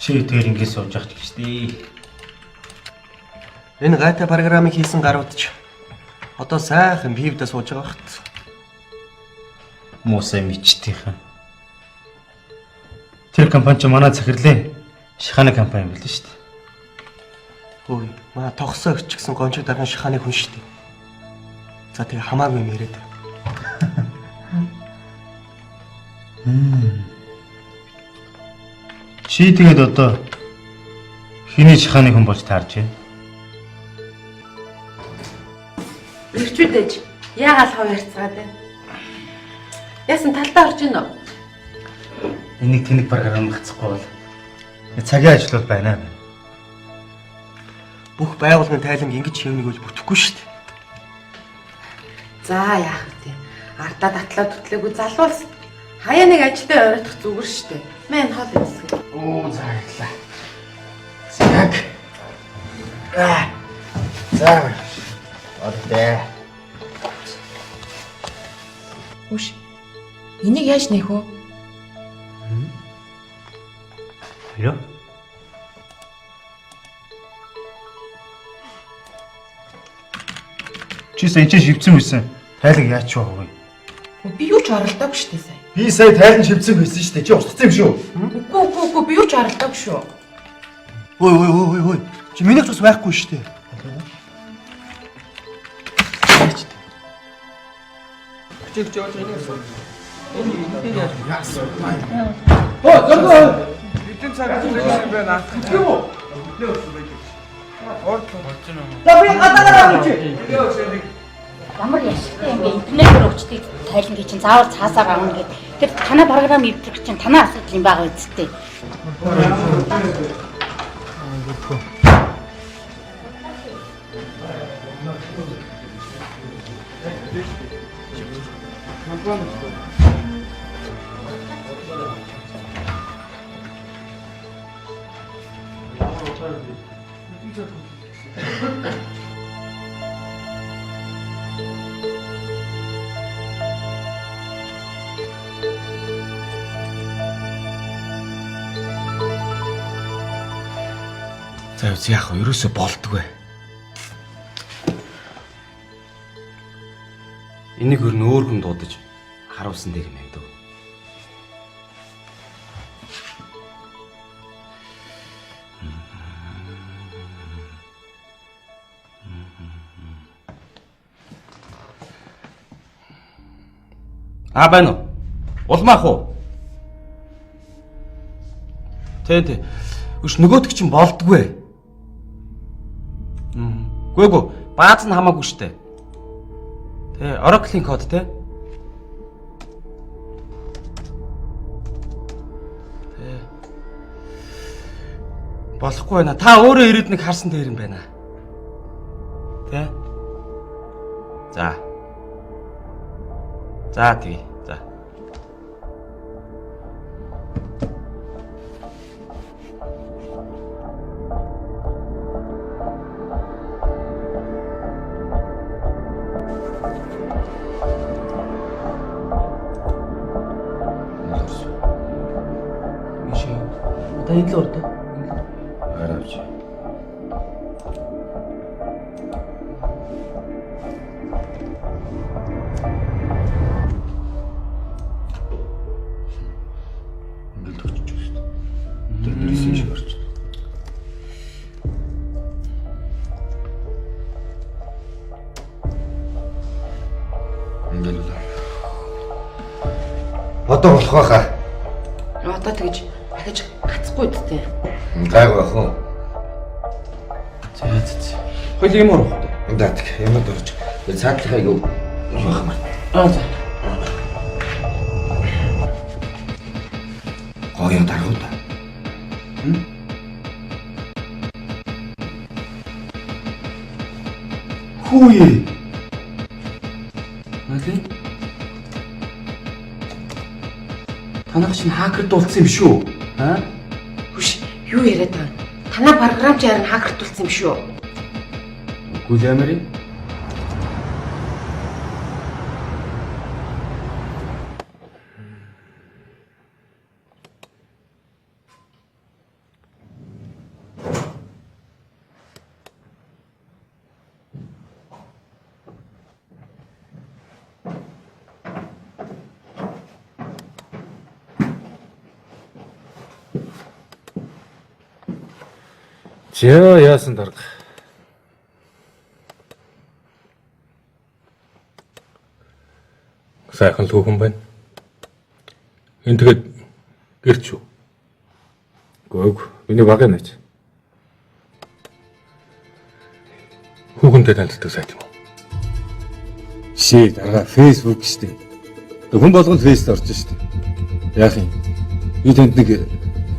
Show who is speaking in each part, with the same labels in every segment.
Speaker 1: Чи тэр ингэ сууж явах гэж дээ.
Speaker 2: Энэ гайтай програмыг хийсэн гарууд ч одоо сайхан пивдэ сууж байгаа хат.
Speaker 1: Муусай мичтийнхэн. Тэр компани ч манай захирлын шиханы компани юм билээ шүү дээ.
Speaker 2: Ой, манай тогсоо өгч гисэн гончиг дарган шиханы хүн шүү дээ. За тэгээ хамаагүй юм яриад.
Speaker 1: Чи тэгээд одоо хиний шиханы хүн болж таарч байна?
Speaker 3: Ирчүүд ээж яагаад хав ярьцгаад байна? Яасан талдаа орж ийн үү?
Speaker 1: Энийг тэнэг програм гацхгүй бол цагийн ажил бол байна.
Speaker 2: Бүх байгууллагын тайланг ингэж хийвнийг бол бүтэхгүй шүү дээ.
Speaker 3: За яах вэ? Ардаа татлаа түтлээгүй залуус. Хаяа нэг ажилдаа оройтох зүгээр шүү дээ. Мэн хоол идсэн.
Speaker 1: Оо за баярлалаа. Цаг. Аа. За. Одоо.
Speaker 3: Үш. Энийг яаж нэх вэ?
Speaker 1: Алло. Чи сая чи шивцэн байсан. Тайлан яач вэ?
Speaker 3: Би юу ч оролдоогүй шүү дээ сая.
Speaker 1: Би сая тайлан шивцэн байсан шүү дээ. Чи устгацсан юм шүү.
Speaker 3: Үгүй үгүй үгүй би юу ч оролдоогүй шүү.
Speaker 2: Ой ой ой ой ой. Чи миний цус байхгүй шүү дээ.
Speaker 4: Ямар яшигтай юм бэ? Интернетээр өгчдгийг тайлангийн чинь заавал цаасаа гарна гэд. Тэр танай програм эвдрэх чинь танай асуудал юм байгаа үсттэй.
Speaker 5: За яах вэ? Ерөөсө болдгоо. Энийг өөр нөөр хүн дуудаж харуулсан дээр юм байна дөө. А байна уу? Улмаах уу? Тэ тэ. Өш нөгөөдөг чинь болдгоо. Гүй гүү, бааз нь хамаагүй штэ. Тэ, Oracle-ийн код тэ. Тэ. Болохгүй байна. Та өөрөө ирээд нэг харсан дээр юм байна. Тэ. За. За тэгье. За.
Speaker 2: Одоо энэ л ордоо.
Speaker 5: Аравч.
Speaker 6: Ингээл төчөж шүү дээ. Тэр нэрсэн шиг орч. Ингээл л. Одоо болох байхаа.
Speaker 3: Одоо тэгж ахиж гацхгүй үсттэй.
Speaker 6: Гайгүй байх уу?
Speaker 5: За за за. Хоёул юм уу?
Speaker 6: Датг юмд орж. Тэр цаатлахаа юу байх юм.
Speaker 5: Аа за.
Speaker 6: Гоё даргуу та.
Speaker 5: Хүүе. Нали? Танах чинь хакер дуулсан юм шүү. Аа?
Speaker 3: Хүш юу яриад байгаа юм? Танай програм чи харин хакертулсан юм шүү.
Speaker 5: Үгүй л ямар юм.
Speaker 6: За яасан дарга. Сайхан л хүүхэн байна. Энэ тэгээд гэрч үү?
Speaker 7: Гөөг, миний багын найз.
Speaker 6: Хүүхэнтэй танилцдаг сайт юм уу?
Speaker 7: Шээ, дарга Facebook штэ. Хүн болгонд Face орж штэ. Яах юм? Би танд нэг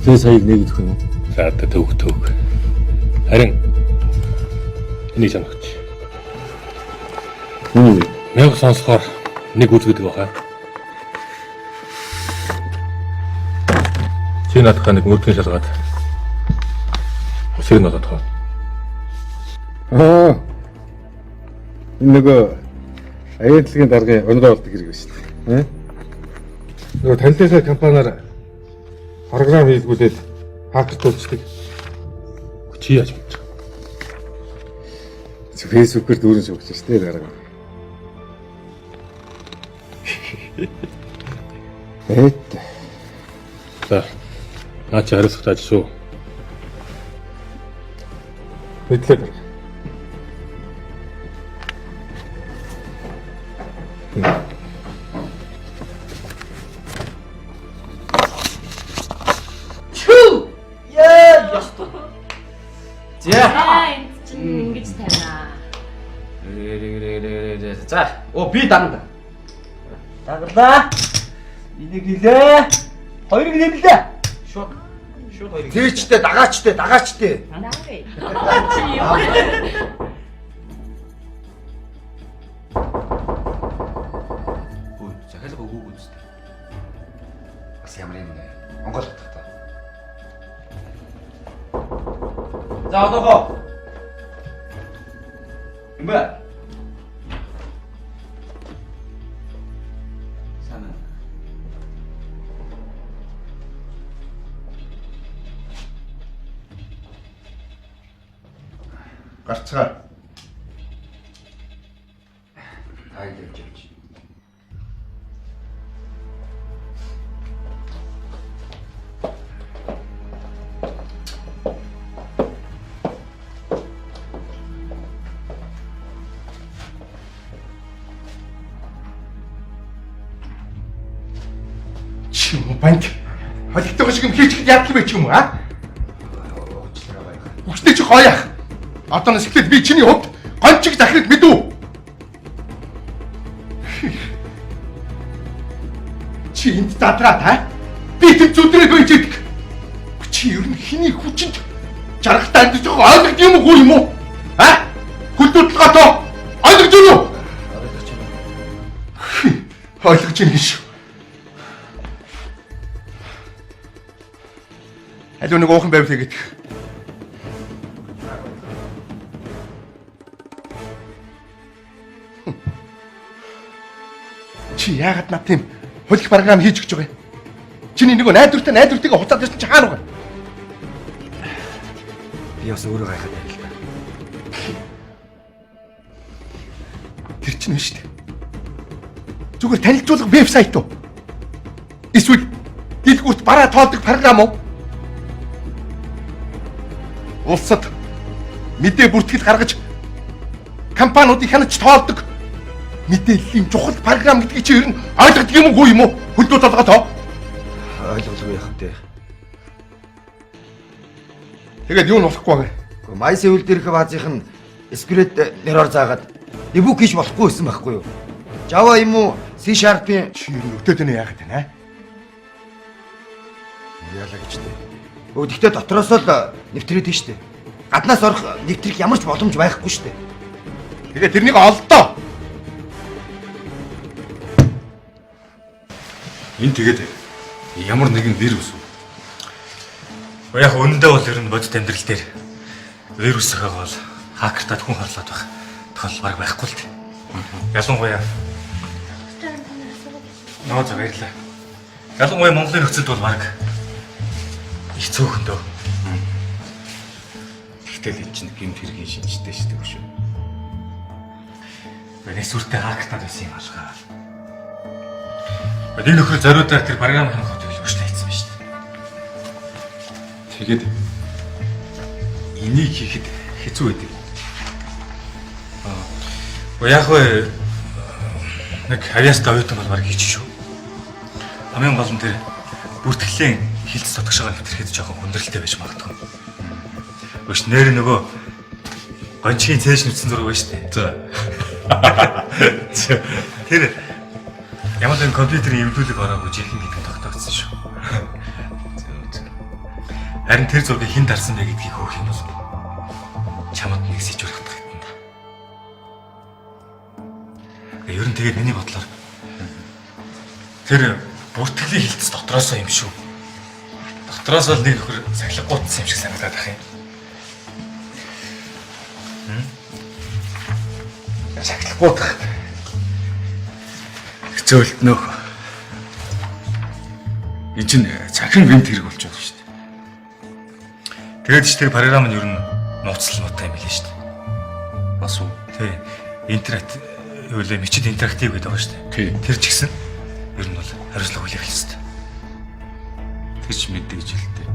Speaker 7: Face хаяг нээгдэх юм уу?
Speaker 6: За одоо төвөг төвөг. Харин энийг санагч.
Speaker 7: Юу вэ?
Speaker 6: Мянга сонсохоор нэг үзгэдэг байхаа. Чи наадхаа нэг мөрдгөн шалгаад усыг нь олоод хаа.
Speaker 7: Аа. Энэ нөгөө агентлагийн даргын өндөр болдог хэрэг шүү дээ. Э? Нөгөө танилтайсаа компаниар програм хийлгүүлээд хакертуулчихдаг.
Speaker 6: Чи яаж мэдчих?
Speaker 7: Facebook-ээр дүүрэн шүүгч шүү дээ дарга. Эт.
Speaker 6: За. Наа чи хариуцлагатай ажил шүү.
Speaker 7: Мэдлээ дарга.
Speaker 5: Яа, ёстой. За.
Speaker 8: За энд чинь ингэж тавина.
Speaker 5: За, оо би дагна. Даглаа. Энийг нилээ. Хоёрыг нэмлээ. Шууд. Шууд хоёрыг.
Speaker 9: Тийчтэй дагаачтэй дагаачтэй.
Speaker 8: Чи юу?
Speaker 1: Өө захиалга өгөөгүй үстэй. Бас ямар юм бэ? Монгол утгатай.
Speaker 5: За одоохоо. Юм бэ? Сайн.
Speaker 9: Гарцгаа.
Speaker 1: Тайл явж явж.
Speaker 9: Чи юм уу банк? Холигтойгоо шиг юм хийчихээд яадаг юм бэ чи юм уу а?
Speaker 1: Уучлаарай баяа.
Speaker 9: Үгчтэй чи гоё яах. Одоо нэс эхлээд би чиний хувьд гончиг захирал мэдүү. Чи энд задраа та? Би тэнд зүдрээд байж идэх. Чи ер нь хэний хүчинд жаргатай амьдарч байгааг ойлгож юм уу юм уу? А? Хүлдүүтлгөөтөө ойлгож байна уу?
Speaker 1: Ойлгож байна.
Speaker 9: Ойлгож байна гэж. Алив нэг уухан байвал хийгээд. Чи яагаад над тийм хулих програм хийж өгч байгаа юм? Чиний нөгөө найдвартай найдвартайгаа хуцаад ирсэн чи хаана байгаа?
Speaker 1: Би бас өөрөө гайхаад байна л да.
Speaker 9: Тэр чинь биш үү? Зүгээр танилцуулга вебсайт уу? Эсвэл дэлгүүрт бараа тоолдог програм уу? Улсад мэдээ бүртгэл гаргаж компаниудыг хянаж тоолдог мэдээллийн чухал програм гэдгийг чи ер нь ойлгодог юм уу юм уу? Хөлдөө толгой тоо.
Speaker 1: Ойлголгүй яах вэ?
Speaker 9: Тэгээд юу нь болохгүй байгаа юм?
Speaker 1: Гэхдээ MySQL дээрх баазынх нь script error заагаад debug хийж болохгүй байсан байхгүй юу? Java юм уу C Sharp-ийн
Speaker 9: Чи ер нь өтөөд нь яагаад байна?
Speaker 1: яалаа гэж дээ. Өө тэгтээ дотроос л нэвтрээд нь штэ. Гаднаас орох нэвтрэх ямар ч боломж байхгүй штэ.
Speaker 9: Тэгээд тэрнийг олдоо.
Speaker 6: Энэ тэгээд ямар нэгэн вирус үү? Яг үнэндээ бол ер нь бодит амьдрал дээр вирус зохиогоо бол хакертад хүн хорлоод байх тохиолдол баг байхгүй л дээ. Ялангуяа Ноо за баярлалаа. Ялангуяа Монголын нөхцөлд бол баг их цөөхөндөө.
Speaker 7: Тэгтэл энэ чинь гэмт хэргийн шинжтэй шүү дээ шүү.
Speaker 6: Миний сүртэй хакертад байсан юм алгаа. Нэг нөхөр зориудаар тэр програм хянах төлөвлөж хийсэн байна шүү дээ.
Speaker 7: Тэгээд Энийг хийхэд хэцүү байдаг.
Speaker 6: Аа. Яг вэ нэг авьяастай оюутан бол баг хийчих шүү. Хамгийн гол нь тэр бүртгэлийн хилцэх тотгошоо нэвтрэхэд жоохон хүндрэлтэй байж магадгүй. Өш нэр нөгөө гончгийн цээж нүцсэн зураг байна шүү дээ.
Speaker 7: За.
Speaker 6: Тэр ямар нэгэн компьютерийн эвлүүлэг ороогүй жинхэнэ гэдэг нь тогтоогдсон шүү. Харин тэр зургийг хэн дарсан бэ гэдгийг хөөх юм бол чамд нэг сэжүүр хатах юм да. Ер нь тэгээд миний бодлоор тэр бүртгэлийн хилцэх дотроосоо юм шүү. Дотроос л нэг нөхөр сахилгагуутсан юм шиг санагдаад ах юм.
Speaker 7: Сахилгагуутах. Хэцөөлтнөх. Энд чинь цахим гэмт хэрэг болж байгаа шүү дээ.
Speaker 6: Тэгээд ч тэр програм нь ер нь нууцлал муутай юм билээ шүү дээ.
Speaker 7: Бас уу.
Speaker 6: Тий. Интернет юу лээ мичид интерактив гэдэг байгаа шүү дээ.
Speaker 7: Тий.
Speaker 6: Тэр ч гэсэн ер нь бол хариуцлага хүлээх ёстой.
Speaker 7: Тэр ч мэддэг гэж хэлтэй.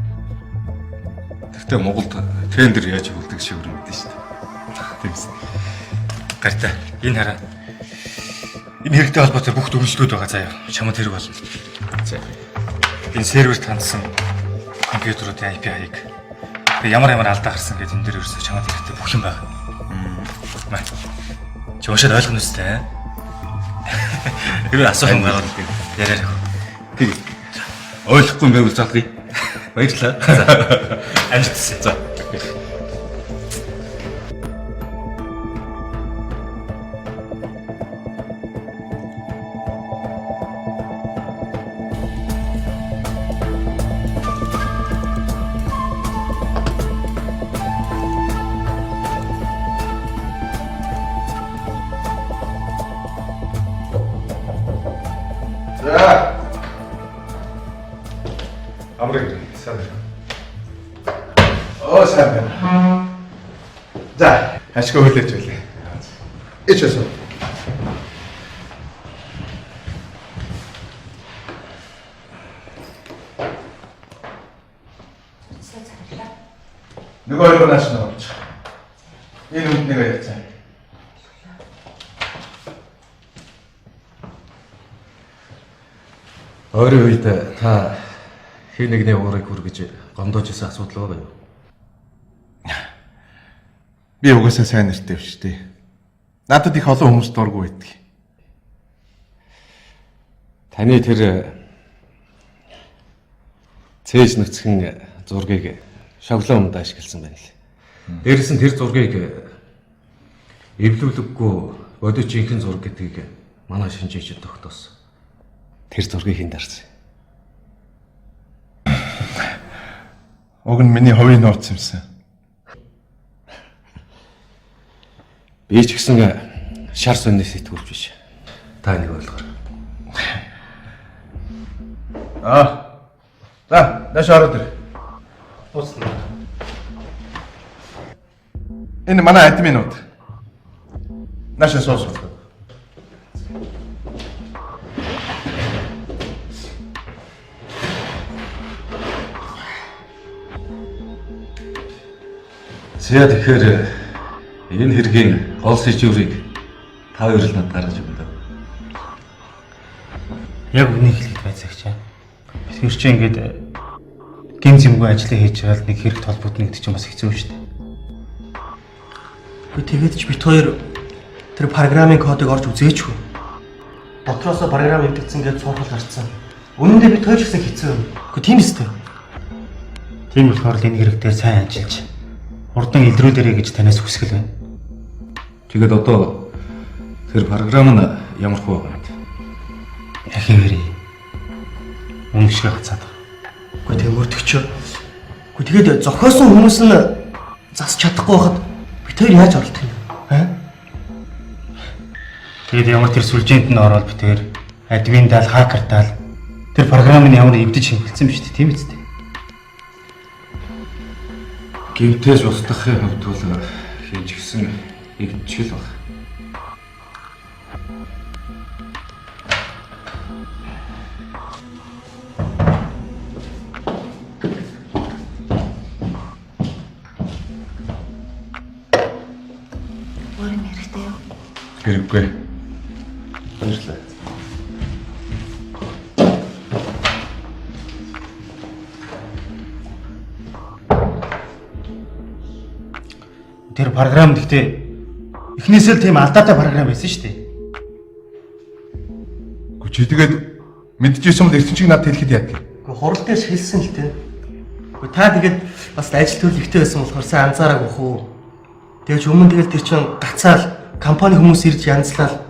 Speaker 7: Тэгтээ Монголд тендер яаж өгүүлдэг шиг өөр мэдэн шүү дээ. Тэгсэн.
Speaker 6: Гартай. Энэ хараа. Энэ хэрэгтэй холбоотой бүх дүгнэлтүүд байгаа заяа. Чамд хэрэг болно.
Speaker 7: За.
Speaker 6: Энэ серверт хандсан компьютеруудын IP хаяг. Тэгээ ямар ямар алдаа гарсан гэдэг энэ дээр ерөөсөө чамд хэрэгтэй бүх юм байна. Маа. Чи уншаад ойлгоно үстэй. Тэр асуух юм байгаад яриараа.
Speaker 7: Тэг. Ойлгохгүй юм байвал залгая. Баярлалаа.
Speaker 6: Амжилт хүсье.
Speaker 7: За.
Speaker 9: За.
Speaker 7: Амрыг сайн байна.
Speaker 9: Оо сайн байна. За, ашиг хүлээж байлаа. Ичээс. Нөгөө хоёр нааш нь орчих. Энэ үнд нэг ярьцаа.
Speaker 7: Ойрын үед та хэн нэгний уурыг хүргэж гомдоож исэн асуудал байгаа юу?
Speaker 9: Би угаасаа сайн нэртэй биш үү? Надад их олон хүмүүс дургүй байдаг.
Speaker 7: Таны тэр цээж нүцгэн зургийг шавлан умд ашигласан байна л. Дээрээс нь тэр зургийг эвлүүлэггүй бодит жинхэнэ зураг гэдгийг манай шинжээчд тогтоосон. Тэр зургийг хэн дарсан?
Speaker 9: Уг нь миний хувийн нууц юмсан.
Speaker 7: Би ч гэсэн шар сонины сэтгүүлч биш. Та нэг ойлгоорой.
Speaker 9: Аа. За, нааш ороод ир.
Speaker 5: Ууцна.
Speaker 9: Энэ манай админууд. Наашаа суус.
Speaker 7: За тэгэхээр энэ хэргийн гол сэжүүрийг та хоёр л надад гаргаж өгнө дөө.
Speaker 5: Яг үнийг хэлэхэд байцаагч аа. Бид хоёр чинь ингээд гин зэмгүй ажлаа хийж байгаа л нэг хэрэг толботно гэдэг чинь бас хэцүү шүү дээ.
Speaker 2: Үгүй тэгээд ч бит хоёр тэр програмын кодыг орж үзээчгүй. Дотроосоо програм эвдэгдсэн гэж цуурхал гарцсан. Үнэн дээр бит хоёр ч гэсэн хэцүү юм. Үгүй тийм үстэй.
Speaker 5: Тийм болохоор л энэ хэрэг дээр сайн ажиллаж хурдан илрүүлээрэй гэж танаас хүсгэл байна.
Speaker 7: Тэгээд одоо тэр програм нь ямар хөө байгаа юм бэ?
Speaker 5: Ахин хэрэг. Үнэн шиг хацаад байгаа.
Speaker 2: Үгүй тэг мөрдөгч. Үгүй тэгээд зохиосон хүмүүс нь засч чадахгүй байхад бит хоёр яаж оролдох юм? Аа?
Speaker 5: Тэгээд ямар тэр сүлжээнд нь ороод бит хоёр админ даал, хакер даал тэр програмыг ямар эвдэж хэмхэлсэн биш үү тийм үстэй.
Speaker 7: Гэмтээс устгахын хувьд бол хэн ч гэсэн эвдчихэл баг. Хэрэггүй.
Speaker 2: Баярлалаа.
Speaker 5: Тэр програм гэхдээ эхнээсээ л тийм алдаатай програм байсан шүү дээ.
Speaker 7: Гү чи тэгээд мэдчихсэн бол эртэн чиг надад хэлэхэд яадаг.
Speaker 2: Гэхдээ хурал дээр хэлсэн л дээ. Гэхдээ та тэгээд бас ажил төрөл ихтэй байсан болохоор сайн анзаараагүй хүү. Тэгэж өмнө тэгэл тэр чин гацаал компани хүмүүс ирж янзлал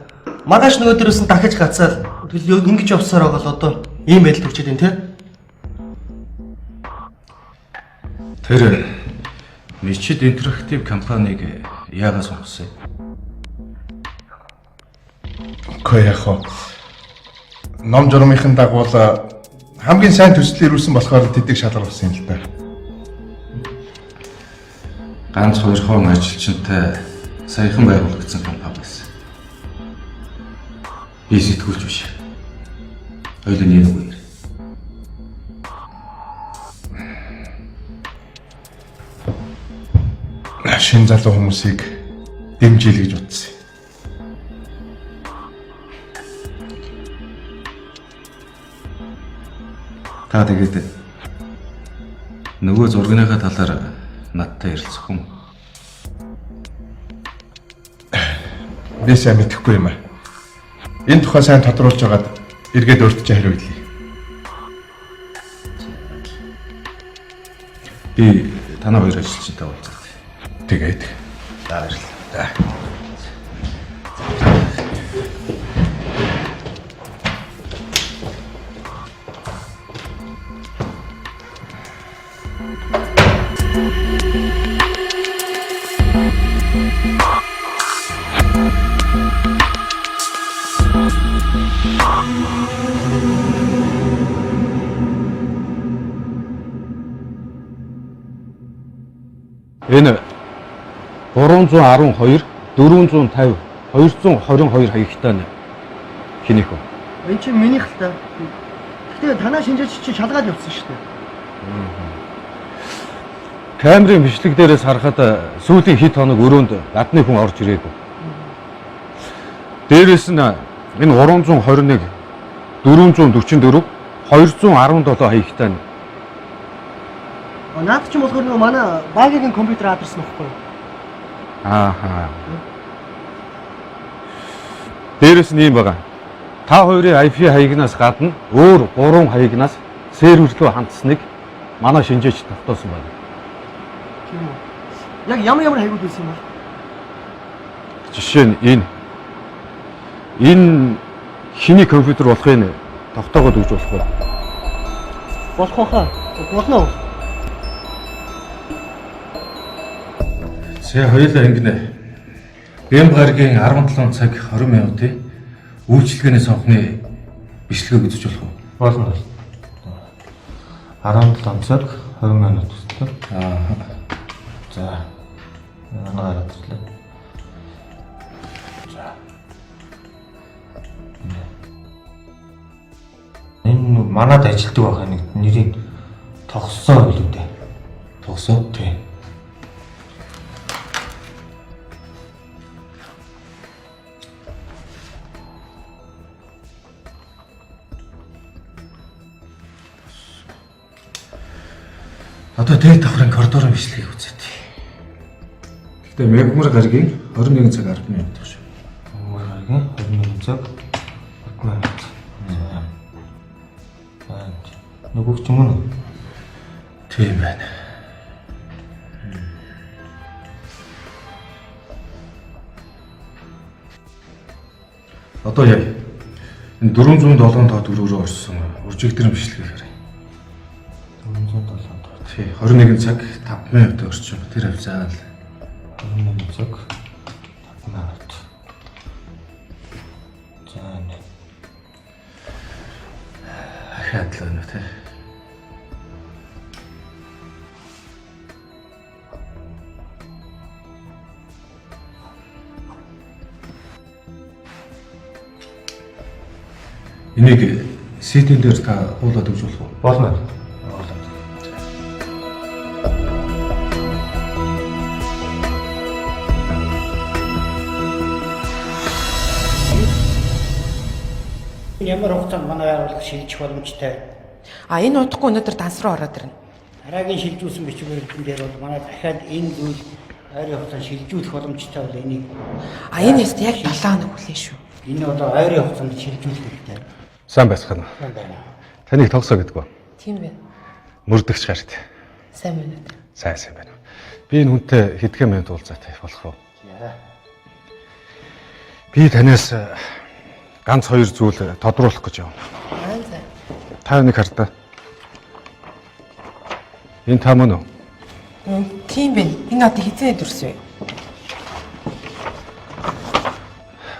Speaker 2: маргааш нөгөө дээрээс нь дахиж гацаал тэгэл ингэж явсаар байгаа л одоо ийм байдал төрчөөд байна те.
Speaker 6: Тэр Мичид интерактив компаниг яагаад сонгосон юм?
Speaker 7: Үгүй яг хоо. Ном журмынхын дагуу хамгийн сайн төсөл ирүүлсэн болохоор тэдийг шалгаруулсан юм л да.
Speaker 6: Ганц хоёрхон ажилчинтай саяхан байгуулагдсан компани байсан. Би сэтгүүлч биш. Хоёулын нэг үеэр.
Speaker 7: Шин залуу хүмүүсийг дэмжийл гэж утсан.
Speaker 6: Та тэгээд нөгөө зургийнхаа талаар надтай ярилцах юм.
Speaker 7: Би сайн мэдэхгүй юм аа. Энэ тухай сайн тодруулж байгаад эргээд өөрт чинь хариу идлээ.
Speaker 6: Би танай хоёр ажилчинтай уулзах.
Speaker 7: Тэгээд.
Speaker 6: За баярлалаа. За.
Speaker 10: Энэ 312 450 222 хаягтай нь хэнийх вэ?
Speaker 2: Энэ чинь минийх л та. Гэхдээ танаа шинжээч чинь шалгаад явсан шүү дээ.
Speaker 10: Камерын бичлэг дээрээс харахад сүүлийн хэд хоног өрөөнд гадны хүн орж ирээгүй. Дээрээс нь энэ 321 444 217 хаягтай нь.
Speaker 2: Наад чинь болохоор нөгөө манай багийн компьютер адрес нөхгүй юу?
Speaker 10: Ааха. Дээрээс нь ийм байгаа. Та хоёрын IP хаягнаас гадна өөр 3 хаягнаас сервер рүү хандсныг манай шинжээч тогтоосон байна.
Speaker 2: Тийм үү. Яг ямар ямар хаягуд байсан юм бол?
Speaker 10: Жишээ нь энэ. Энэ хиний компьютер болохыг тогтоогоод өгч болох уу?
Speaker 2: Болох байхаа. Болно уу?
Speaker 6: За хоёулаа ингэнэ. Бэм гарагийн 17 цаг 20 минутын үйлчилгээний сонгоны бичлэгийг үзэж болох уу?
Speaker 5: Болно. 17 цаг 20 минут гэсэн.
Speaker 6: Аа.
Speaker 5: За. Манай гараад ирлээ. За. Энэ манад ажилтдаг байх нэг нэрийг тогсоо билүү дээ.
Speaker 6: Тогсоо?
Speaker 5: Тийм.
Speaker 6: Одоо дээд давхрын коридорын бичлэгийг үзээд. Гэхдээ мегмар гарагийн 21 цаг 10 минут шүү.
Speaker 5: Мегмар гарагийн 21 цаг 10 минут. За. Нөгөөх ч юм уу?
Speaker 6: Тийм байна. Одоо яа. Энэ 407 тоо дөрөөрөө орсон уржигдрын бичлэгийг харъя.
Speaker 5: 407 тоо.
Speaker 6: Тий, 21 цаг 5 минут орчим. Тэр хавцаа л
Speaker 5: 21 цаг 5 минут. За энэ.
Speaker 6: Ахаад л байна тий. Энийг сетэн дээр та хуулаад өгч болох уу?
Speaker 5: Болно.
Speaker 11: Ямар хугацаанд манай байгууллага шилжих боломжтой?
Speaker 3: А энэ удахгүй өнөөдөр данс руу ороод ирнэ.
Speaker 11: Дараагийн шилжүүлсэн бичвэрдэн дээр бол манай дахиад энэ зүйл ойрын хугацаанд шилжүүлэх боломжтой бол энийг
Speaker 3: А энэ яст яг 7 хоног хүлээн шүү.
Speaker 11: Энэ одоо ойрын хугацаанд шилжүүлэх хэрэгтэй.
Speaker 7: Сайн байцгаана.
Speaker 11: Сайн байна.
Speaker 7: Таныг тогсоо гэдэггүй.
Speaker 3: Тийм байна.
Speaker 7: Мөрдөгч гарт.
Speaker 3: Сайн байна уу?
Speaker 7: Сайн сайн байна. Би энэ хүнтэй хэдхэн минут уулзаатай болох уу?
Speaker 11: За.
Speaker 7: Би танаас ганц хоёр зүйл тодруулах гэж явна.
Speaker 3: Аа за.
Speaker 7: Та нэг хардаа. Энэ та мөн үү?
Speaker 3: Тийм байна. Энэ одоо хизээ дүрс вэ?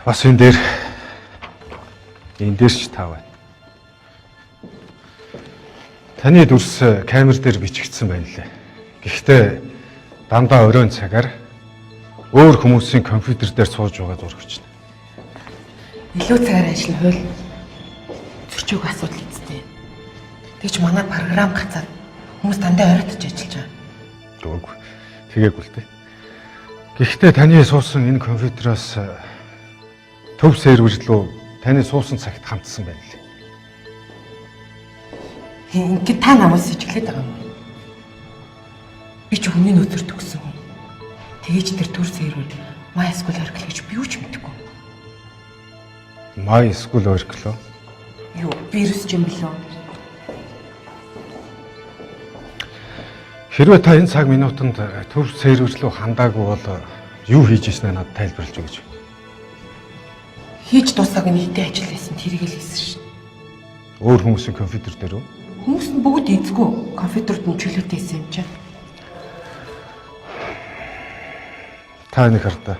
Speaker 7: Бас энэ дээр ч та байна. Таны дүрс камер дээр бичигдсэн байна лээ. Гэхдээ дандаа оройн цагаар өөр хүмүүсийн компьютер дээр сууж байгаа зураг өчнө.
Speaker 3: Илүү цагаар ажиллах хууль зөрчөөг асуудал эцтэй. Тэгж манай програм гацаад хүмүүс дандаа оройтож ажиллаж байгаа.
Speaker 7: Үгүй. Тэгээгүй л дээ. Гэхдээ таны суусан энэ компьютероос төв сервер рүү таны суусан цагт хандсан байна лээ.
Speaker 3: Ингээд та намайг сэжиглээд байгаа юм. Би ч хүний нөөцөөр төгссөн хүн. Тэгэж тэр төр сервер MySQL Oracle гэж би юу ч мэдэхгүй.
Speaker 7: MySQL Oracle уу?
Speaker 3: Юу, вирус ч юм бэлээ.
Speaker 7: Хэрвээ та энэ цаг минутанд төв сервер рүү хандаагүй бол юу хийж ирснээ надад тайлбарлаж өгөөч.
Speaker 3: Хийж дуусааг нь хэдэн ажил байсан тэрийг л хийсэн шин.
Speaker 7: Өөр хүмүүсийн компьютер дээр үү?
Speaker 3: Хүмүүс нь бүгд эзгүй компьютерд нь чөлөөтэй байсан юм чинь.
Speaker 7: Та нэг хардаа.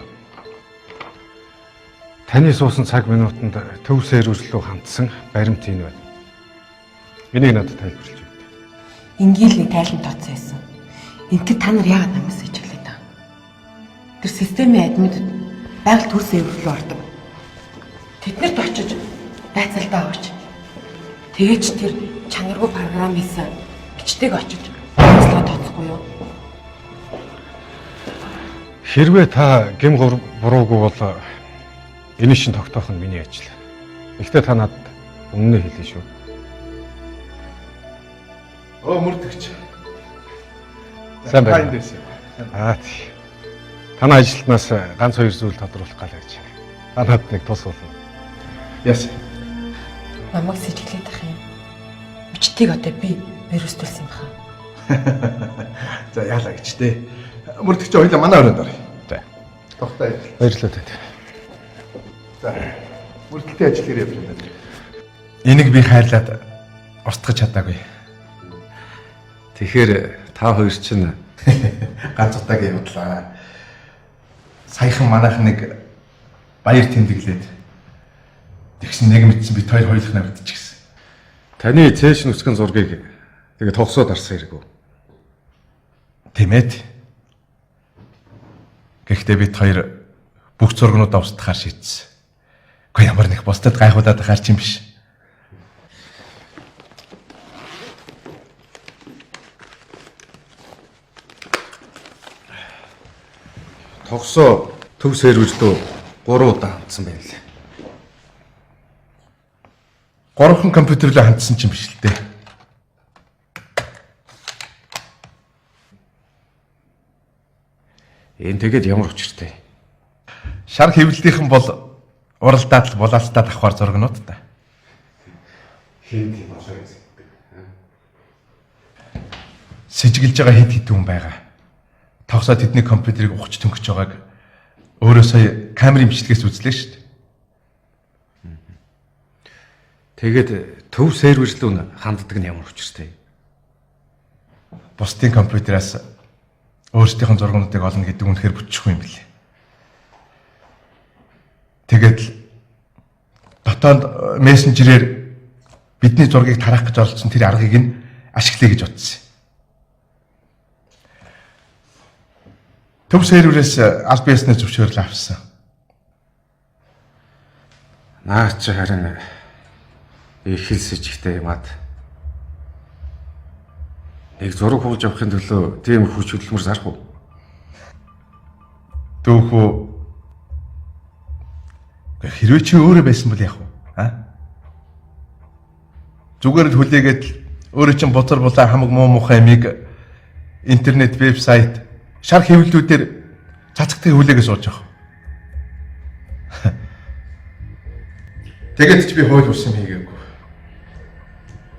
Speaker 7: Таны суусан цаг минутанд төв сервер рүү хандсан баримт энэ байна. Энийг надад тайлбарлаж өгөө.
Speaker 3: Ингээл нэг тайлан тооцсон байсан. Ингээд та нар яагаад намайг сэжиглээд байгаа юм? Тэр системийн админууд байгаль төр сервер рүү ордог. Тэднэрт очиж байцаалтаа аваач. Тэгэж тэр чанаргүй програм хийсэн бичдэг очиж онцлогоо тооцохгүй юу?
Speaker 7: Хэрвээ та гэм буруугүй бол энэ шин тогтоох нь миний ажил. Гэхдээ та надад өмнө нь хэлнэ шүү.
Speaker 9: Оо мөрдөгч.
Speaker 7: Сайн байна. Аа тий. Танай ажилтнаас ганц хоёр зүйл тодруулах гал гэж. Та надад нэг тус болно.
Speaker 9: Яс.
Speaker 3: Намайг сэжиглээд ах юм. Бичтийг одоо би вирустүүлсэн юм хаа.
Speaker 9: За яалаа гэж тээ. Мөрдөгч хоёлаа манай өрөөнд оръё.
Speaker 7: За.
Speaker 9: Тогтой ажил.
Speaker 7: Баярлалаа танд.
Speaker 9: За. Мөрдөлтийн ажил хэрэг явж байна. Энийг би хайрлаад устгах чадаагүй.
Speaker 7: Тэгэхээр та хоёр чинь
Speaker 9: ганц удаагийн явдлаа. Саяхан манайх нэг баяр тэмдэглээд тэгсэн нэг мэдсэн бит хоёр хоёулах навигдчихсэн.
Speaker 7: Таны цээш нүцгэн зургийг тэгээ тогсоод харсан хэрэг үү?
Speaker 9: Тийм ээ. Гэхдээ бит хоёр бүх зургнуудаа устгахаар шийдсэн. Гэхдээ ямар нэг бусдад гайхуулаад байхаар ч юм биш.
Speaker 7: Тогсоо төв сервер рүү 3 удаа хандсан байна лээ.
Speaker 9: 3 компьютер рүү хандсан ч юм биш л дээ.
Speaker 7: Энэ тэгээд ямар учиртай?
Speaker 9: Шар хэвлэлийнхэн бол уралдаад л булаацтаад авахар зургнууд та.
Speaker 7: Хинт болоо гэсэн.
Speaker 9: Сэжиглэж байгаа хэд хэдэн хүн байгаа. Тогсоо тэдний компьютерийг ухаж төнгөж байгааг өөрөө сая камерын бичлэгээс үзлээ шүү дээ.
Speaker 7: Тэгээд төв сервер рүү ханддаг нь ямар учиртай?
Speaker 9: Бусдын компьютераас өөрсдийнх нь зургнуудыг олно гэдэг үнэхээр бүтэхгүй юм билээ. Тэгээд л дотоод мессенжерээр бидний зургийг тараах гэж оролцсон тэр аргыг нь ашиглая гэж бодсон. Төв серверээс аль биесний зөвшөөрөл авсан.
Speaker 7: Наа чи харин их хэл сэжигтэй юм ад. Нэг зураг хуулж авахын төлөө тийм хүч хөдөлмөр зарах уу?
Speaker 9: Дүүхүү хэрвээ чи өөрөө байсан бол яах вэ? А? Зүгээр л хүлээгээд л өөрөө чинь бузар булаа хамаг муу мухай юмыг интернет вебсайт шар хэвлэлүүдээр цацагтыг хүлээгээ сууж явах. Тэгээд ч би хууль бус юм хийгээгүй.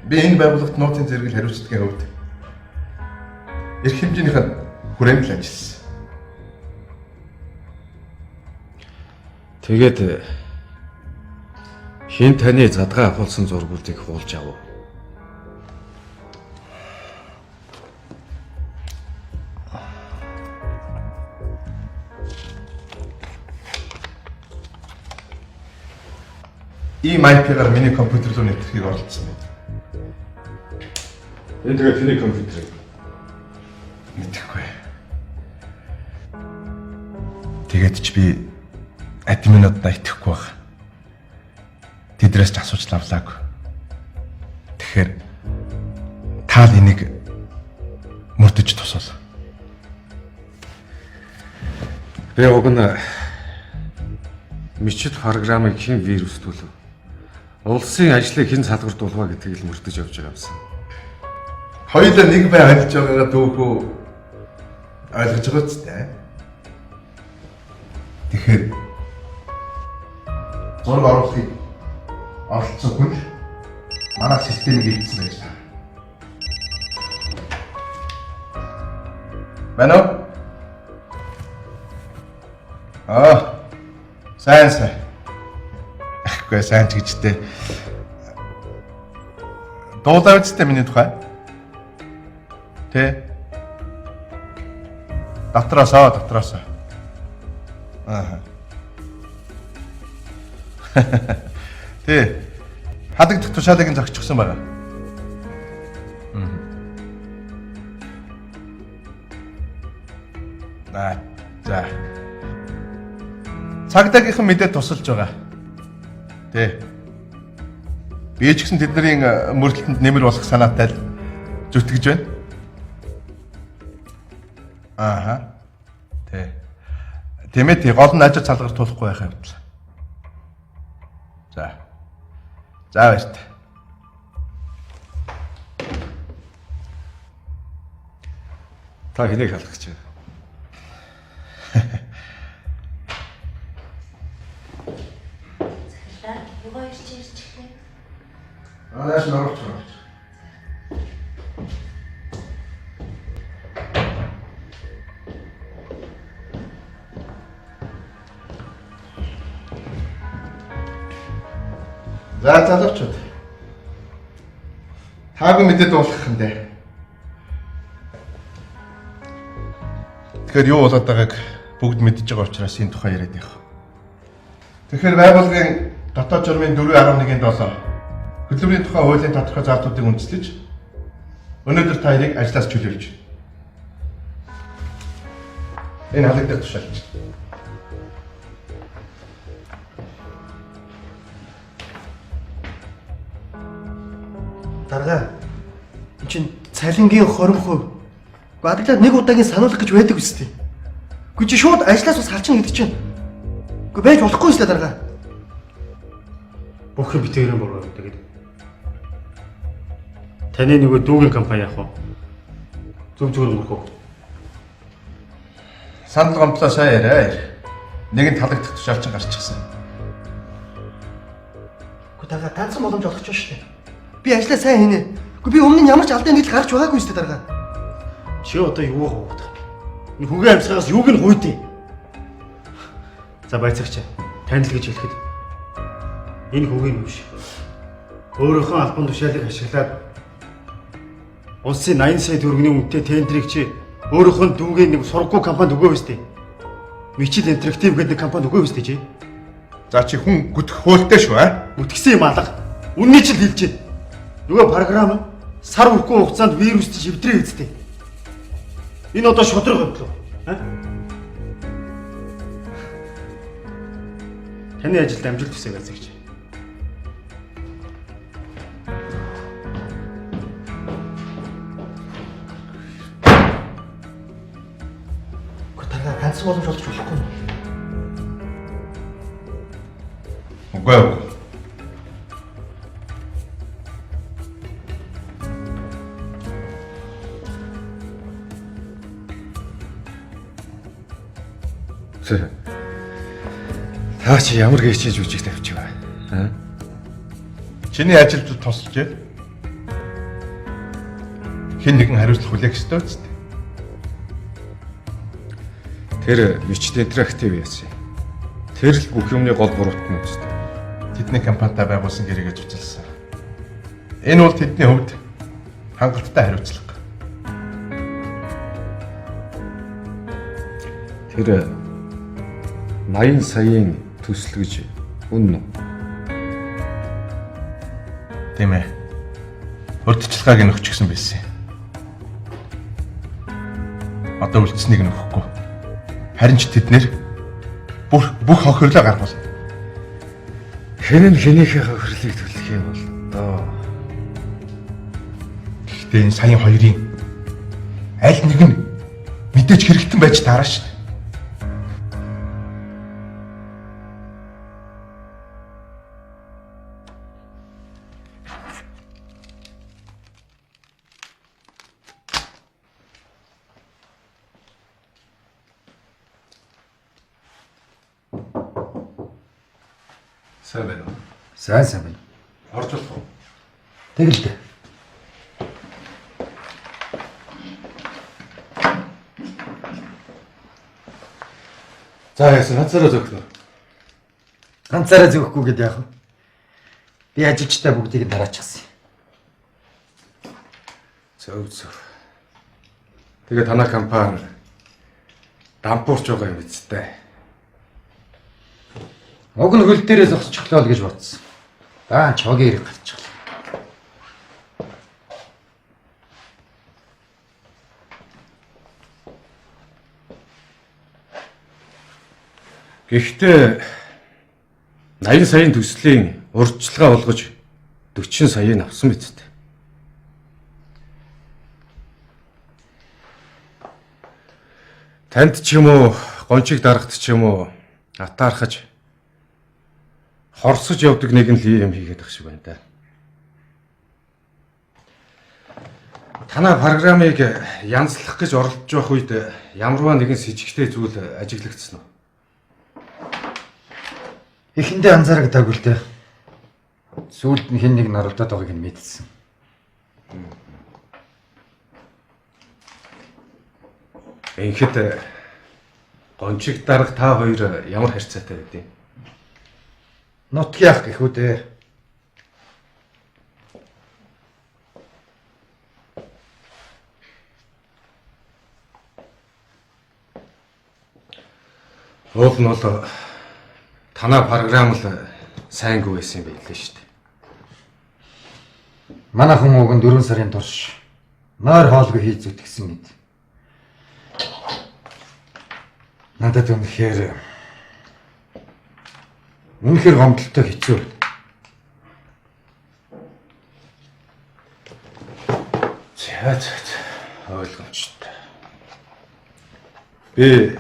Speaker 9: Би энэ байгууллагт нууцын зэрэгэл хариуцлагын хувьд эрх хэмжээнийхээ хүрээнд л ажилласан.
Speaker 10: Тэгээд хин таны задгаа авахулсан зургуудыг хуулж авав.
Speaker 9: Ийм IP-гаар миний компьютер руу нэвтрэхийг оролдсон байна.
Speaker 7: Энэ тэгээд хэний компьютер юм?
Speaker 9: Мэдэхгүй. Тэгээд ч би админуудаа итгэхгүй баг. Тэдрээс ч асууж лавлаагүй. Тэгэхээр та л энийг мөрдөж тусвал.
Speaker 10: Би уг нь мичит програмыг хэн вирустүүлв? Улсын ажлыг хэн салгардуулва гэдгийг л мөрдөж явж байгаа юмсан.
Speaker 9: Хоёулаа нэг бай ажиллаж байгаагаа дүүхүү ойлгож байгаа ч дээ. Тэгэхээр зураг оруулахыг оролцсон хүн л манай системийг эвдсэн байж таа. Байна уу? Аа. Сайн сайн. Ахгүй сайн ч гэжтэй. Дуулаа үсттэй миний тухай. Тэ. Дотроосоо дотроосоо. Аа. Тэ. Хадагдах тушаалыг нь зогсчихсон байгаа. Аа. За. Цагдаагийнхан мэдээ тусалж байгаа. Тэ. Би ч гэсэн тэдний мөрдлөлтөнд нэмэр болох санаатай л зүтгэж байна. Ааха. Тэ. Тийм ээ, тий гол нь ажил цалгар тулахгүй байх явдал. За. За баяртай.
Speaker 10: Та хэнийг халах гэж байна?
Speaker 8: Захираа юугаа ирж ирчихлээ?
Speaker 9: Аа нааш нөрөж байгаа. За залуучууд. Таагүй мэдээ дуулгах юм дээ. Тэгэхээр юу болоод байгааг бүгд мэдж байгаа учраас энэ тухай яриад явах. Тэгэхээр байгууллагын дотоод журмын 4.1-ийн 7 хөдөлмөрийн тухай хуулийн тодорхой заалтуудыг үндэслэж өнөөдөр та хоёрыг ажлаас чөлөөлж байна. Энэ халагдах тушаалч.
Speaker 2: Дарга эн чинь цалингийн 20%. Гэхдээ адаглаад нэг удаагийн сануулах гэж байдаг үстэй. Гэхдээ чи шууд ажлаас бас халчна гэдэг чинь. Гэхдээ байж болохгүй үстэй дарга.
Speaker 5: Бүх юм битээрэн буруу тэгээд. Таны нөгөө дүүгийн компани яах вэ? Зүг зүгээр өнгөрөх үү?
Speaker 9: Санал гомдлоо сайн яриа. Нэгэнт халагдах тушаалчин гарчихсан.
Speaker 2: Гэхдээ дарга ганцхан боломж олгож байна шүү дээ. Би ажлаа сайн хийнэ. Гэхдээ би өмнө нь ямар ч алдаа нэгдэл гарч байгаагүй үстэй дарга.
Speaker 5: Чи одоо юу гоодаг юм? Энэ хүүгийн амьсгаас юуг нь гуйдээ? За байцаагч. Танд л гэж хэлэхэд энэ хүүгийн биш. Өөрийнхөө албан тушаалыг ашиглаад улсын 80 сая төгрөгийн үнэтэй тендрийг чи өөрийнхөө дүүгийн нэг сургуу компанид өгөө өстэй. Мичил интерактив гэдэг компанид өгөө өстэй чи.
Speaker 9: За чи хүн гүтэх хуультай шүү аа.
Speaker 5: Үтгсэн юм алга. Үнний чил хэлж байна. Нөгөө програм сар хүрхгүй хугацаанд вирус чи шивдрээ үсттэй. Энэ одоо шудраг хөдлөө. Аа? Таны ажилд амжилт хүсье байцаагч.
Speaker 2: Гэхдээ дарга ганцхан боломж олгож болохгүй.
Speaker 9: Үгүй ээ.
Speaker 7: Та чи ямар гээчээ жүжиг тавьчих вэ? Аа?
Speaker 9: Чиний ажилд тусалж яа. Хэн нэгэн хариуцлах хүлээх ёстой үст.
Speaker 7: Тэр Мичд интерактив яасан. Тэр л бүх юмны гол буруутан үстэй.
Speaker 9: Тэдний компанитай байгуулсан гэрээгээ цуцалсан. Энэ бол тэдний хувьд хангалттай хариуцлага.
Speaker 7: Тэр 80 саяын төсөл гэж үнэн үү?
Speaker 9: Тийм ээ. Урьдчилгааг нь өгчихсөн байсан. Одоо үлдсэнийг нь өгөхгүй. Харин ч тэд нэр бүх хохирлоо гаргуулна.
Speaker 7: Хэн нь хэнийхээ хохирлыг төлөх юм бол доо.
Speaker 9: Гэхдээ энэ саяын хоёрын аль нэг нь мэдээж хэрэгтэн байж таараа шин.
Speaker 7: Сайн байна уу?
Speaker 1: Сайн сайн байна.
Speaker 7: Орж болох уу?
Speaker 1: Тэгэл дээ.
Speaker 7: За яасан ганцаараа зөөхнө.
Speaker 1: Ганцаараа зөөхгүй гээд яах вэ? Би ажилчдаа бүгдийг нь дараачихсан.
Speaker 7: Зөв зөв. Тэгээ танай компани дампуурч байгаа юм биз дээ.
Speaker 1: Уг нь хөл дээрээ зогсчихлоо л гэж бодсон. Даа чогийн хэрэг гарчихлаа.
Speaker 7: Гэхдээ 80 саяын төслийн урьдчилгаа болгож 40 саяыг авсан биз дээ. Танд ч юм уу, гончиг дарагт ч юм уу атаархаж хорсож явдаг нэг нь л юм хийгээд ах шиг байна да. Танай програмыг янзлах гэж оролдож байх үед ямарваа нэгэн сэжигтэй зүйл ажиглагдсан уу?
Speaker 1: Эхэндээ анзаарагдаагүй л дээ. Сүүлд нь хэн нэг нь оролдоод байгааг нь мэдсэн.
Speaker 7: Инхэд гончиг дарга та хоёр ямар харьцаатай байдیں۔
Speaker 1: Нутгийн ах гэхүү дээ.
Speaker 7: Уул нь бол танай програм л сайнгүй байсан юм байлээ шүү дээ.
Speaker 1: Манай хүн уг нь 4 сарын турш нойр хоолгүй хийж зүтгэсэн мэт. Надад үнэхээр гомдолтой хэцүү.
Speaker 7: За за за ойлгомжтой. Би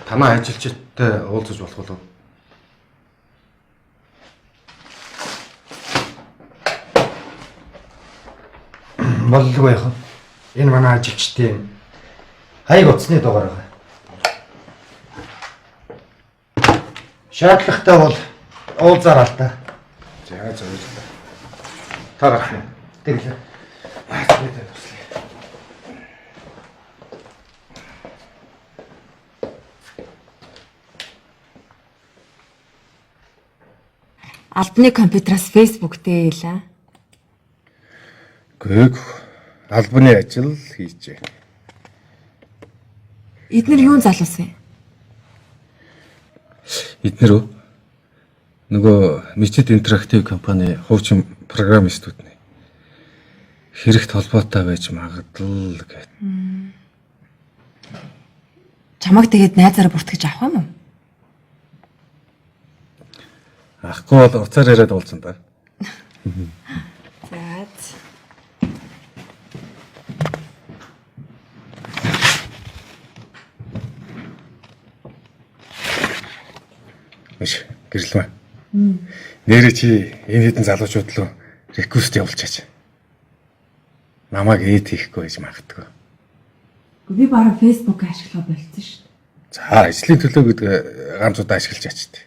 Speaker 7: танай ажилчидтай уулзаж болох уу?
Speaker 1: Боллгүй яах вэ? Энэ манай ажилчдын хаяг утасны дугаар байгаа. Шаардлагатай бол уулзаарай л да.
Speaker 7: За за баярлалаа. Та гарах нь.
Speaker 1: Тэглээ.
Speaker 7: Аа тэгээд туслая.
Speaker 3: Албаны компьютераас Facebook дээр илаа.
Speaker 7: Гэг албаны ажил хийжээ.
Speaker 3: Эднэр юун залуусан юм?
Speaker 7: Эднэр үү? Нөгөө Мичэд интерактив компани хуучин программистүүд нэ. Хэрэгт холбоотой байж магадлал гэт.
Speaker 3: Чамаг тэгээд найзаараа бүртгэж авах юм уу?
Speaker 7: Ахгүй бол уцаар яриад уулзсан да.
Speaker 3: За.
Speaker 7: Маш гэрлэмэ. Нэрээ чи энэ хэдэн залуучууд руу реквест явуулчаач. Намайг эд хийхгүй байж магадгүй.
Speaker 3: Би бараг Facebook ашиглах болцсон шүү дээ.
Speaker 7: За, ажлын төлөө гэдэг ганц удаа ашиглаж ячт.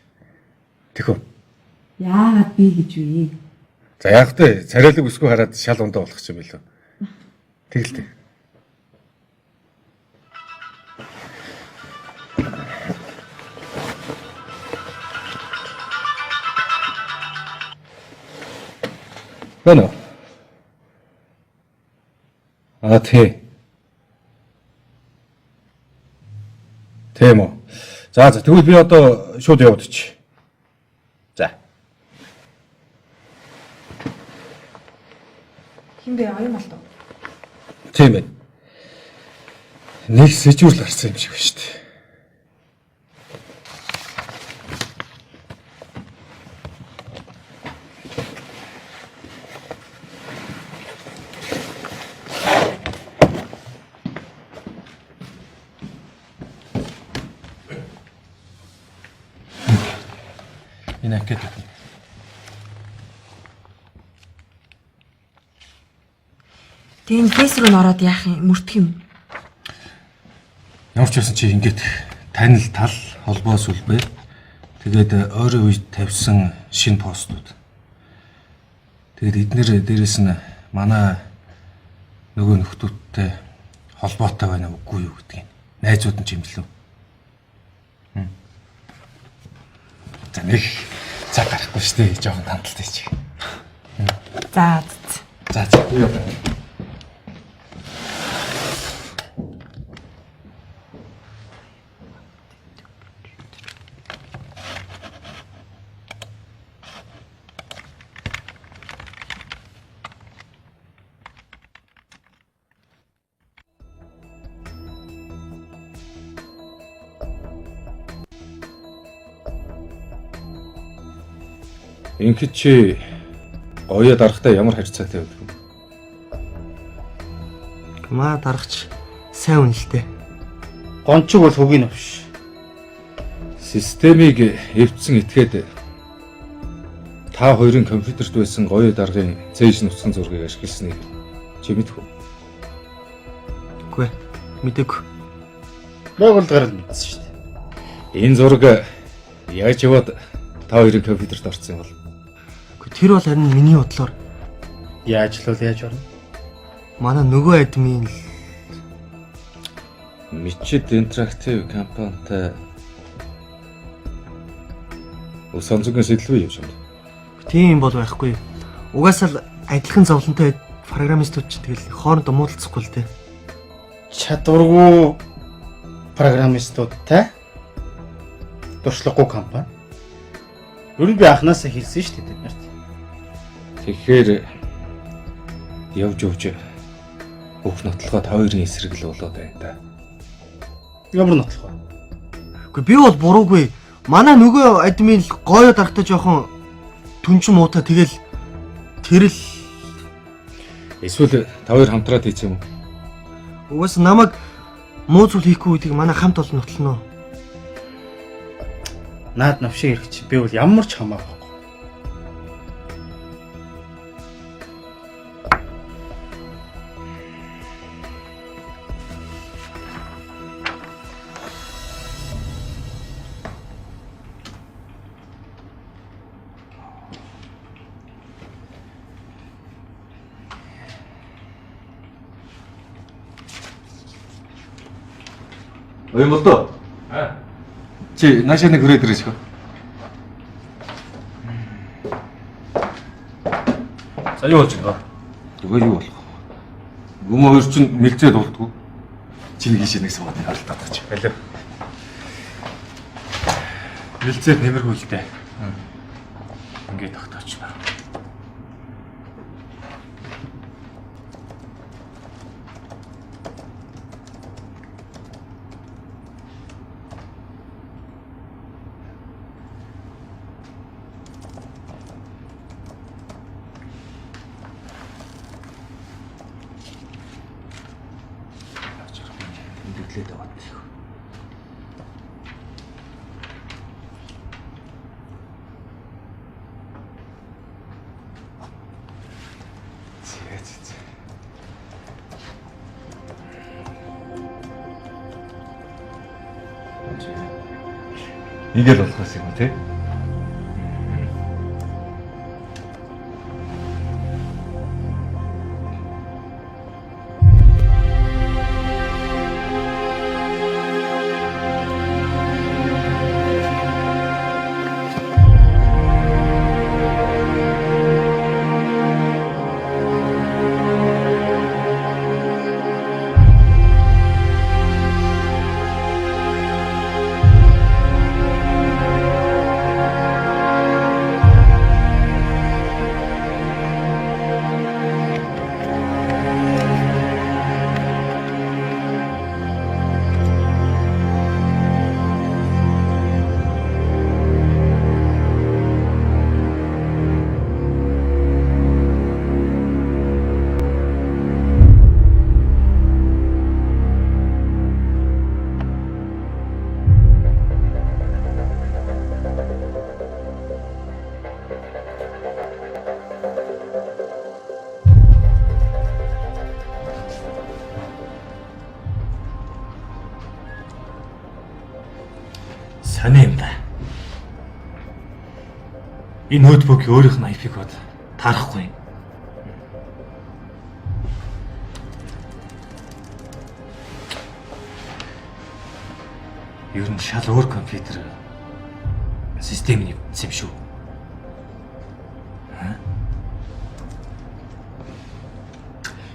Speaker 7: Тэхүү.
Speaker 3: Яагаад би гэж вэ?
Speaker 7: За яг тэ царайлаг өсгөө хараад шал ундаа болох юм билүү. Тэгэлтэй. Байна уу? А тий. Тийм үү. За за тэгвэл би одоо шууд явуулчих. За.
Speaker 3: Хин бэ? Оюун болтоо.
Speaker 7: Тийм ээ. Нэг сэжүүрл гарсан юм шиг байна шүү дээ. Энэ анкет өгнө.
Speaker 3: Тэгээ энэ фейс рүү н ороод яах юм? Мөрдөх юм.
Speaker 7: Ямар ч байсан чи ингээд танил тал холбоо сүлбэ. Тэгээд ойрын үед тавьсан шинэ постууд. Тэгээд эднэр дээрэс нь манай нөгөө нөхдүүдтэй холбоотой байна үгүй юу гэдгийг найзууд нь ч юм лөө. За нэг цаг гарахгүй шүү дээ. Жохон танталтай чи.
Speaker 3: За.
Speaker 7: За за. Би яваа. Ингээд чи гоёо дарахтай ямар харьцаатай байдаг вэ?
Speaker 2: Маа дарахч сайн үнэлтэй.
Speaker 5: Гончиг бол хөгийн новш.
Speaker 7: Системийг эвдсэн этгээд та хоёрын компьютерт байсан гоёо даргын цээж нуцсан зургийг ашигласныг чи мэдэх үү?
Speaker 2: Үгүй мэдээгүй.
Speaker 5: Монгол гарал мэдсэн шүү
Speaker 7: дээ. Энэ зураг яаж яваад та хоёрын компьютерт орсон юм бол?
Speaker 2: Тэр бол харин миний бодлоор
Speaker 5: яаж л бол яаж орно?
Speaker 2: Манай нөгөө админ л
Speaker 7: Мичид интерактив компанитай сонзогийн сэтлвэ юм шиг.
Speaker 2: Тийм бол байхгүй. Угаасаа л адилхан зовлонтой программистууд ч тэгэл хоорондоо муудалцахгүй л дээ.
Speaker 5: Чадваргүй программистуудтай туршлагагүй компани. Ер нь би анхнаасаа хэлсэн шүү дээ тэд нарт.
Speaker 7: Тэгэхээр явж явж бүх нотлохоо та хоёрын эсрэг л болоод байна да.
Speaker 5: Ямар нотлохоо?
Speaker 2: Үгүй би бол буруугүй. Манай нөгөө админ л гоёо дарахтай жоохон түнчин муутай тэгэл тэр л
Speaker 7: эсвэл та хоёр хамтраад хийсэн юм уу?
Speaker 2: Угаас намайг муу зүйл хийхгүй гэдгийг манай хамт олон нотлоно.
Speaker 5: Наад новшиг ирэх чи би бол ямар ч хамаагүй.
Speaker 7: Оюун болдоо.
Speaker 6: Аа.
Speaker 7: Чи наашаа нэг хүрээд ирээч хөө.
Speaker 6: За юу болж байна?
Speaker 7: Тэгээ юу болох вэ? Гүм хоёр чинь мэлзээ дуулдгүй. Чи нэг ийшээ нэг суугаад харалтаад тач.
Speaker 6: Алив. Мэлзээд нэмэргүй л дээ. Ингээд тогтооч.
Speaker 7: Ингээл болохоос юм тий.
Speaker 6: Сони юм да. Энэ ноутбук өөрийнх нь IP код таарахгүй. Ер нь шал өөр компьютер систем нэвтсэн юм шүү.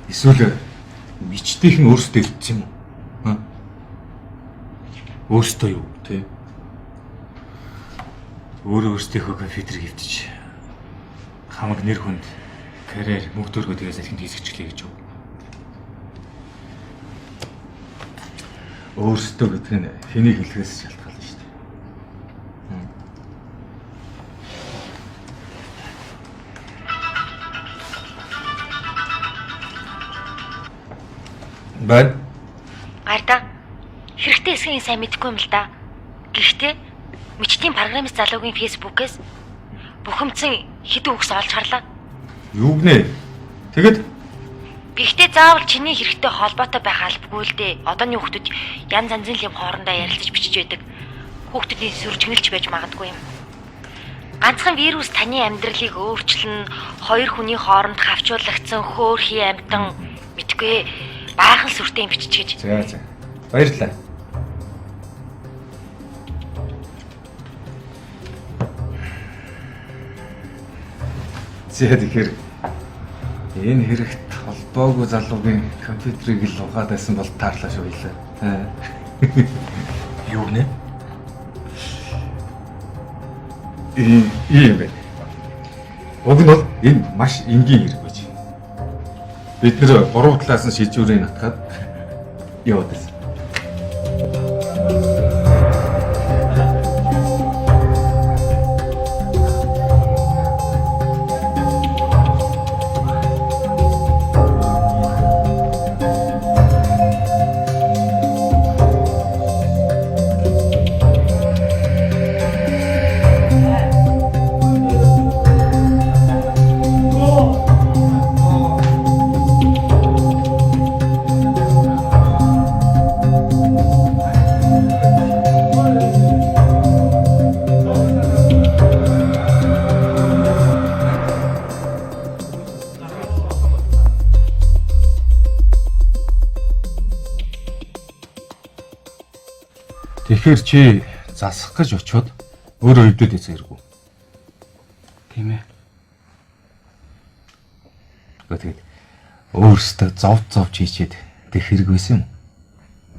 Speaker 7: Эсвэл мичдийнхэн өөрсдөө илтсэн юм уу?
Speaker 6: Өөрсдөө юу?
Speaker 7: Тий.
Speaker 6: Өөрөө өөрсдийнхөө компьютерийг хөвтөж хамаг нэр хүнд карьер мөнгө төгрөгөө тэгээс алхинд хийсгэжлээ гэж юу?
Speaker 7: Өөрсдөө гэдэг нь хэнийг хэлхээс шалтгаална шүү дээ. Байна.
Speaker 8: Гарда. Хэрэгтэй эсхийг сайн мэдэхгүй юм л да. Гэхдээ мечтийн программист залуугийн фэйсбүүкээс бухимдсан хэдэн үгс олж харлаа.
Speaker 7: Юу гинэ? Тэгэд
Speaker 8: Гэхдээ заавал чиний хэрэгтэй холбоотой байх албагүй л дээ. Одооны хүүхдүүд янз янзын юм хоорондоо ярилцаж бичиж байдаг. Хүүхдүүдийн сүржигнэлч байж магадгүй юм. Ганцхан вирус таны амьдралыг өөрчилнө. Хоёр хүний хооронд хавчуулагдсан хөөрхий амтан мэдгүй баахан сүртэй юм бичиж гэж.
Speaker 7: За за. Баярлалаа. За тэгэхээр энэ хэрэгт холбоогүй залуугийн компьютерийг л угаад байсан бол таарлаа шүү илээ.
Speaker 6: Юу гинэ?
Speaker 7: Ийм байна. Уг нь бол энэ маш энгийн хэрэг байж. Бид нэр гурав талаас нь шийдвэрийг натгаад яваад байсан. Тэгэхээр чи засах гэж очиод өөрөө өвдөд эцэг хэрэггүй.
Speaker 2: Тийм ээ.
Speaker 7: Тэгээд өөрөөсөө зов зовж хийчээд тэг хэрэг байсан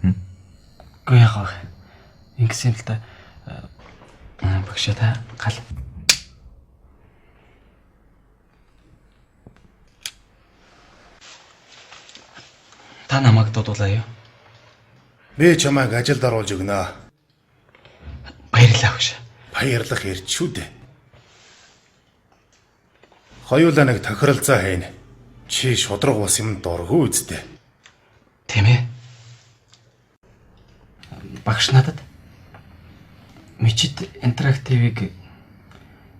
Speaker 7: юм.
Speaker 2: Үгүй яах вэ? Ингэсэн юм л та. Багшаа та гал. Та намайг дуудуулаа юу?
Speaker 12: Би чамайг ажилд оруулж өгнө.
Speaker 2: Баярлалаа багш.
Speaker 12: Баярлах ярьж шүү дээ. Хоёулаа нэг тохиролцоо хийнэ. Чи шудраг бас юм дургүй үсттэй.
Speaker 2: Тийм ээ. Багш надад Мечит интерактивыг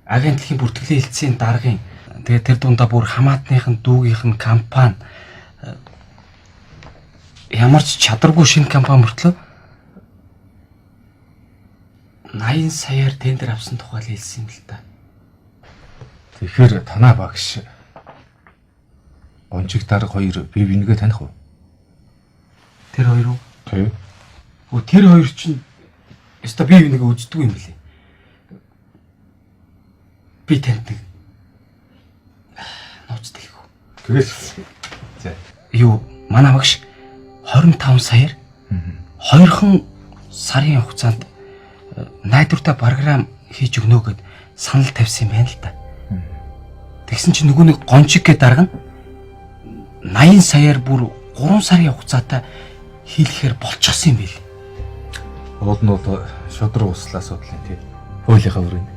Speaker 2: агентлагийн бүртгэлийн хэлтсийн даргын тэгээд тэр дундаа бүр хамаатных нь дүүгийнх нь компани ямар ч чадваргүй шинэ компани мөртлөө 80 саяар тендер авсан тухай л хэлсэн юм л та.
Speaker 7: Тэгэхээр танаа багш Гончиг дарга хоёр бие бинийгээ таних уу?
Speaker 2: Тэр хоёр уу?
Speaker 7: Тий.
Speaker 2: Өө тэр хоёр чинь ёстой бие бинийгээ үздэггүй юм билээ. Би танд нэг нууц дэлгэх үү?
Speaker 7: Тэгээс. За.
Speaker 2: Юу, манай багш 25 саяар хоёрхан сарын хугацаанд найдвартай програм хийж өгнө гэд санал тавьсан юм байна л да. Тэгсэн чинь нөгөө нэг гончиг гэ дарга нь 80 саяар бүр 3 сарын хугацаатай хийлэхээр болчихсон юм байл.
Speaker 7: Уул нь бол шудраг услаа асуудал юм тий. Хуулийнхаа өрөөнд.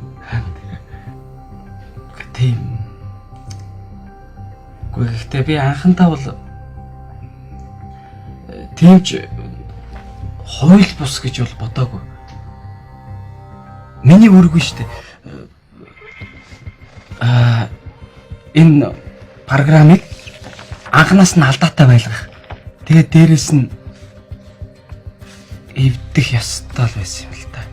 Speaker 2: Тийм. Үгүй гэхдээ би анхандаа бол тийм ч хууль бус гэж бол бодоогүй. Миний үүрэг шүү дээ. Энэ програмыг анханаас нь алдаатай байлгах. Тэгээд дээрэс нь эвдэх ёстой л байсан юм л та.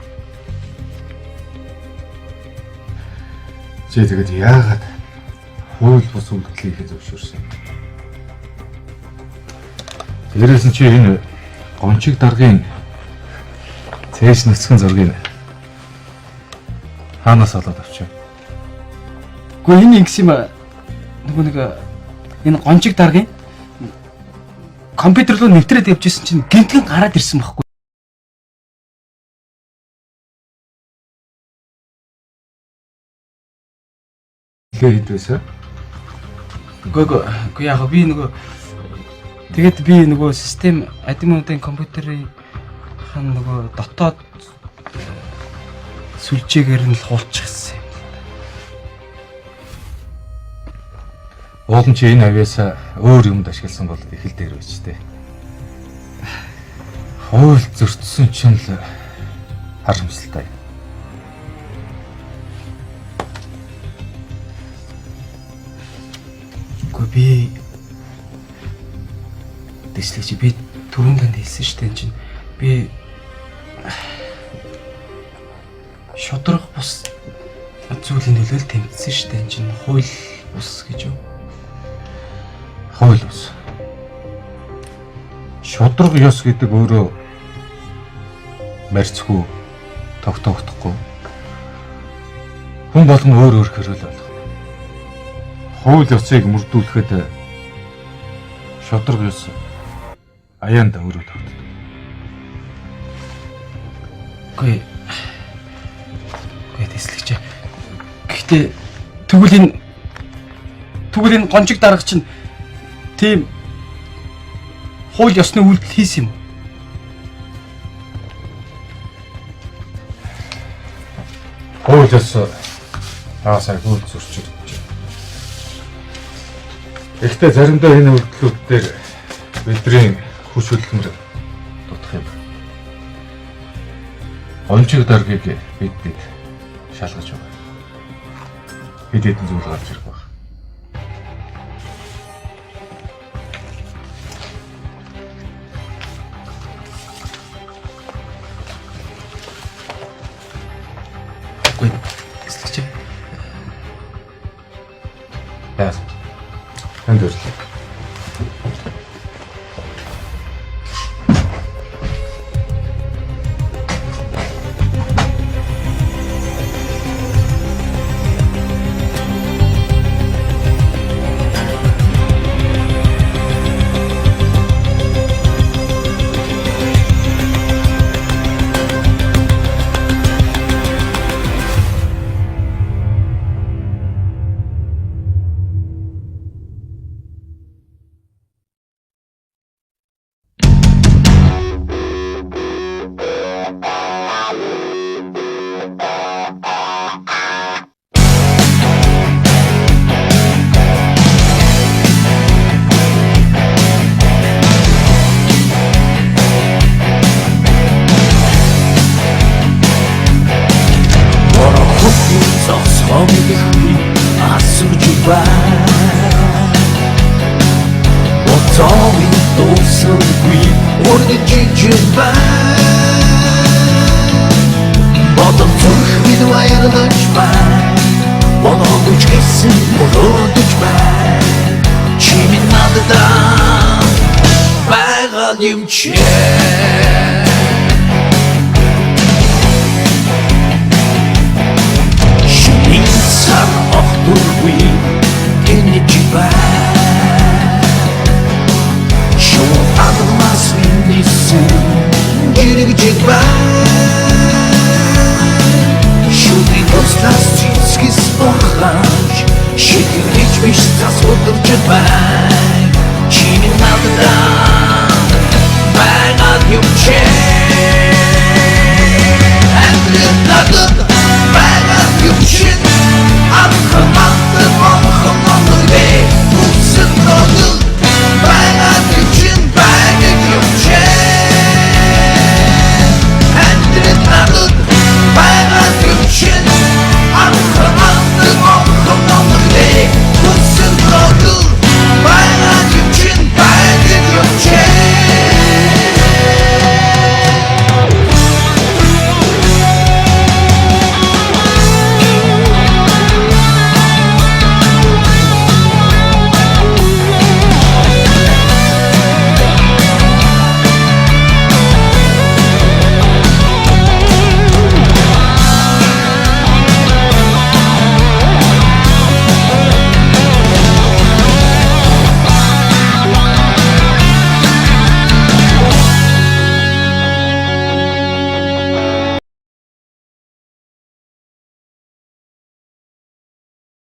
Speaker 7: Чи тэгээд яагаад хууль бус үйлдэл хийхээ зөвшөөрсөн юм? Дээрээс нь чи энэ гончиг даргын цээш нүцгэн зургийг хаанаас олоод авчив?
Speaker 2: Гэхдээ энэ ингэсэн юм нөгөө нэг энэ гончиг даргын компьютер руу нэвтрээд явж исэн чинь гинтгэн гараад ирсэн байхгүй.
Speaker 7: Тэгэхээр хэд байсан?
Speaker 2: Үгүй яг би нөгөө тэгээд би нөгөө систем админуудын компьютерийн хан нөгөө дотоод сүлжээгээр нь л хуулчихсан юм.
Speaker 7: Уул нь чи энэ авьяасаа өөр юмд ашигласан бол их л дээр байж тээ. Хууль зөрчсөн чинь л харамсалтай.
Speaker 2: Үгүй би дэслэгч би түрүүн танд хэлсэн шүү дээ энэ чинь би шудраг бус зүйлийн төлөө л тэмцсэн шүү дээ энэ чинь хууль бус гэж юу?
Speaker 7: Хууль бус. Шудраг ёс гэдэг өөрөө марьцгүй тогтоогдохгүй. Хүн болгон өөр өөр хэрэл болох. Хууль ёсыг мөрдүүлэхэд шудраг ёс аяанд өөрөө тогтдог.
Speaker 2: Үгүй. Үгүй тэслэгч. Гэхдээ тэгвэл энэ гончиг дарга чинь тийм хууль ёсны үйлдэл хийсэн юм уу?
Speaker 7: Хууль ёс таасаа хууль зөрчигдөж. Гэхдээ заримдаа энэ үйлдэлүүд дээр бидний хүч хөдөлмөр дутах юм. Гончиг даргийг бид шалгаж байгаа. Хэд хэдэн зүйл гарч ирэх байх.
Speaker 2: Үгүй тэслэгч.
Speaker 7: Яасан? Танд баярлалаа.
Speaker 13: Баярлаж байна. Болоогүй ч гэсэн мөрөөдөж байна. Чи минь надад байгаа юм чи. Шинийн сар огтургүй тэнэж байна. Шууд алмаас минийсэн жирэгж байна. Шүдний туслаас цэцгис ухаанч шитгэж биш цас удирч байна. Чи минь надад